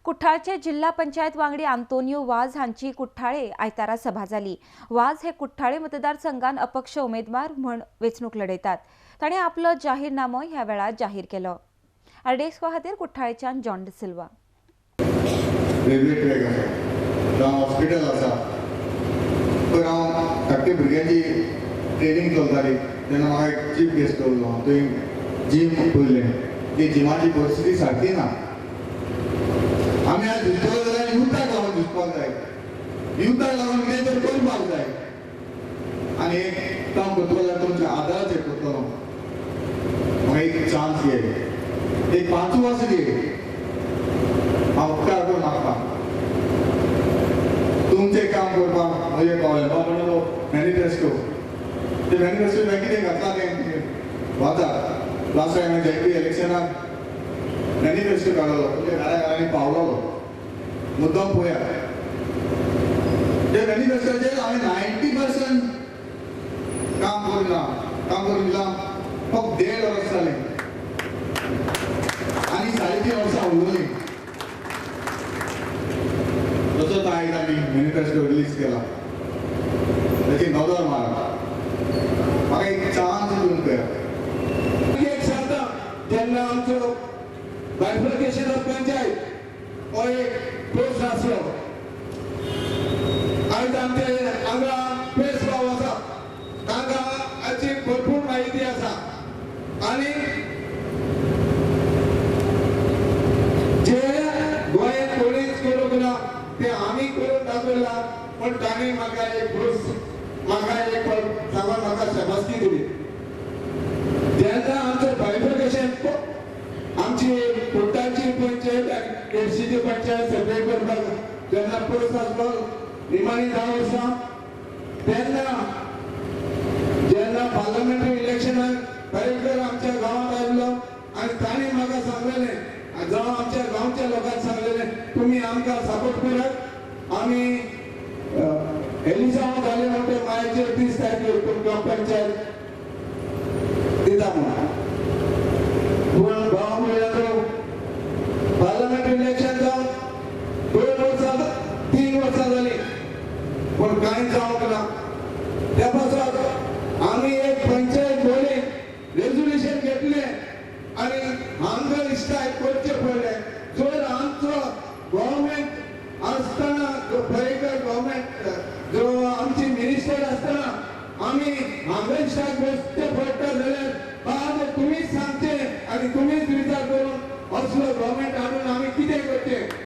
कुठ्ठाळचे जिल्हा पंचायत वांगडी आंतोनियो वाझ हांची कुठ्ठाळे आयतारा सभा जाली। वाझ हे कुठ्ठाळे मतदारसंघात अपक्ष उमेदवार म्हण वेंचणूक लढयतात। ताणें आपलो जाहीरनामो ह्या वेळार जाहीर केलो। आरडीएक्स खातीर कुठ्ठाळेच्यान जॉन डिसिल्वा। रेल्वे ट्रॅक आसा, जावं हॉस्पिटल आसा, तर हांव धाकटे भुरग्यांची ट्रेनींग चलताली तेन्ना म्हाका एक चीफ गेस्ट दवरलो। थंय जीम पळयलें, ती जिमाची परिस्थिती सारकी ना। आमी आज झुजतले जाल्यार युथाक लागून झुजपाक जाय, युथाक लागून कितें तरी करपाक जाय। आनी एक काम करतलो जाल्यार तुमच्या आदाराचेर करतलो। म्हाका एक चान्स घे, एक 5 वर्सां दी, हांव उपकार करून मागता तुमचें काम करपाक म्हजें पावलें। बाबा म्हणलो मॅनिफेस्टो, ते मॅनिफेस्टो हांवें कितें घातलां तें वाचा। लास्ट टायम हांवें जेपी इलेक्शनाक मॅनिफेस्टो काडलो, तुमच्या घरा घरांनी पावलोलो, मुद्दम पळयात। ते मॅनिफेस्टोचेर हांवें 90% काम करूंक ना, काम करून दिलां। फक्त 1.5 वर्स जालें आनी 3.5 वर्सां उरलीं। तसोच आयज आमी मॅनिफेस्टो रिलीज केला, ताची नदर मारा, म्हाका एक चान्स दिवन पळयात। एक सांगता, जेन्ना आमचो बायफर्केशन ऑफ पंचायत हो एक प्रश्न आसलो, आयज आमचे हांगा पेस भाव आसा, तांकां हाची भरपूर म्हायती आसा। आनी जे गोंयांत कोणीच करूंक ना ते आमी करून दाखयला, पण तांणी म्हाका एक प्रश्न, म्हाका एक सांगून म्हाका शाबासकी दिली। जेन्ना आमचो बायफर्केशन आमची कुट्टाची पंचायत आनी केडशीची पंचायत सेपरेट करपाक जेन्ना प्रश्न आसलो निमाणी 10 वर्सां, तेन्ना जेन्ना पार्लमेंटरी इलेक्शनाक पर्रीकर आमच्या गांवांत आयलो आनी तांणी म्हाका सांगलेलें, जावं आमच्या गांवच्या लोकांक सांगलेलें, तुमी आमकां सपोर्ट करात, आमी एलिसांव जाले म्हणटकीर मायाचेर 30 तारखेर तुमकां पंचायत दिता म्हणून। पूण भाव म्हणल्यार पार्लमेंटरी इलेक्शन जावन 2 वर्सां 3 वर्सां जालीं, पूण कांय जावंक ना। त्या पासत आमी एक पंचायत बॉडीन रेजोल्युशन घेतलें आनी हांगा स्ट्रायक करचें पडलें। जर आमचो गव्हर्मेंट आसतना, पर्रीकर गव्हर्मेंट जो आमची मिनिस्टर आसतना आमी हांगा स्ट्रायक